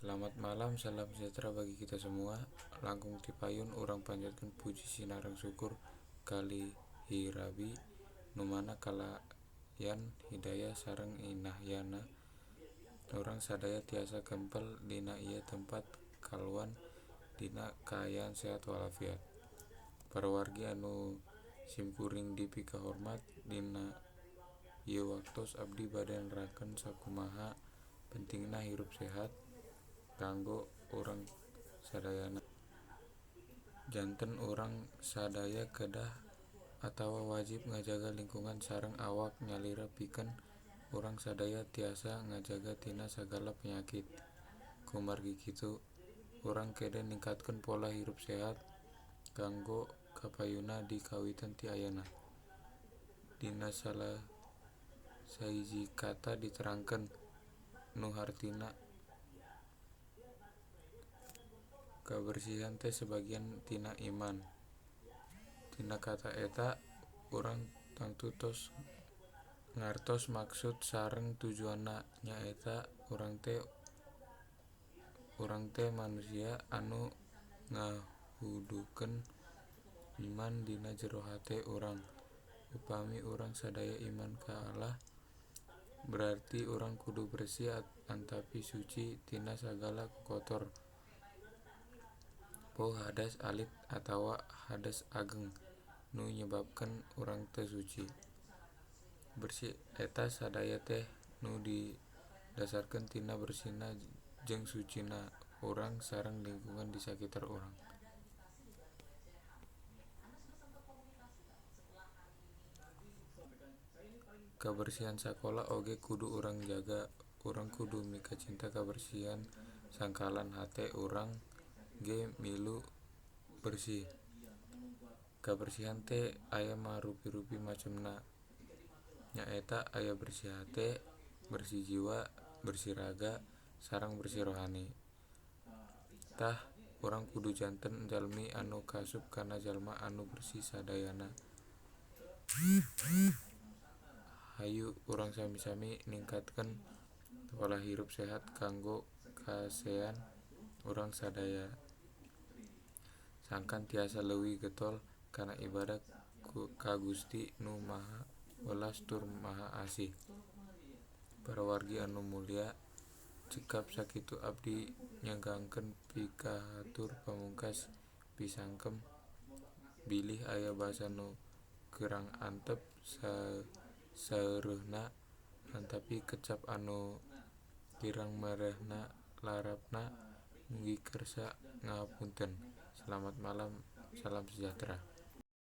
Selamat malam, salam sejahtera bagi kita semua. Langkung ti payun urang panjatkeun puji sinareng syukur kalihirabi nu mana kalayan hidayah sareng inayahna urang sadaya tiasa kempel dina ieu tempat kalawan dina kaayaan sehat walafiat. Para wargi anu simkuring dipikahormat, dina ieu waktos abdi bade nerangkeun sakumaha pentingna hirup sehat kanggo urang sadayana. Janten urang sadaya kedah atawa wajib ngajaga lingkungan sareng awak nyalira pikeun urang sadaya tiasa ngajaga tina sagala penyakit. Kumargi kitu, urang kedah ningkatkeun pola hirup sehat kanggo kapayunna dikawitan ti ayeuna. Dina salah sahiji kata diterangkeun nu hartina kabersihan teh sabagian tina iman. Tina kata eta urang tangtu tos ngartos maksud sareng tujuanna, nyaeta urang teh manusia anu ngahudukeun iman dina jero hate urang. Upami urang sadaya iman ka Allah berarti urang kudu bersih antapi suci tina sagala kokotor, poho hadas alit atawa hadas ageng nu nyebabkeun urang teu suci. Bersih eta sadaya teh nu didasarkeun tina bersihna jeung sucina urang sareng lingkungan di sakitar urang. Kabersihan sakola oge kudu urang jaga. Urang kudu mikacinta kabersihan sangkalan hate urang ge milu bersih. Kabersihan teh aya marupi-rupi macemna, nyaeta aya bersih hate, bersih jiwa, bersih raga, sareng bersih rohani. Tah, urang kudu janten jalmi anu kaasup kana jalma anu bersih sadayana. Hayu urang sami-sami ningkatkeun pola hirup sehat kanggo kasean urang sadaya sangkan tiasa leuwih getol kana ibadah ka Gusti Nu Maha Welas tur Maha Asih. Para wargi anu mulya, cekap sakitu abdi nyanggakeun pikahatur pamungkas pisangkem bilih aya basa nu kirang antep saeureuhna antapi kecap anu kirang merehna larapna mugi kersa ngahapunten. Selamat malam, salam sejahtera.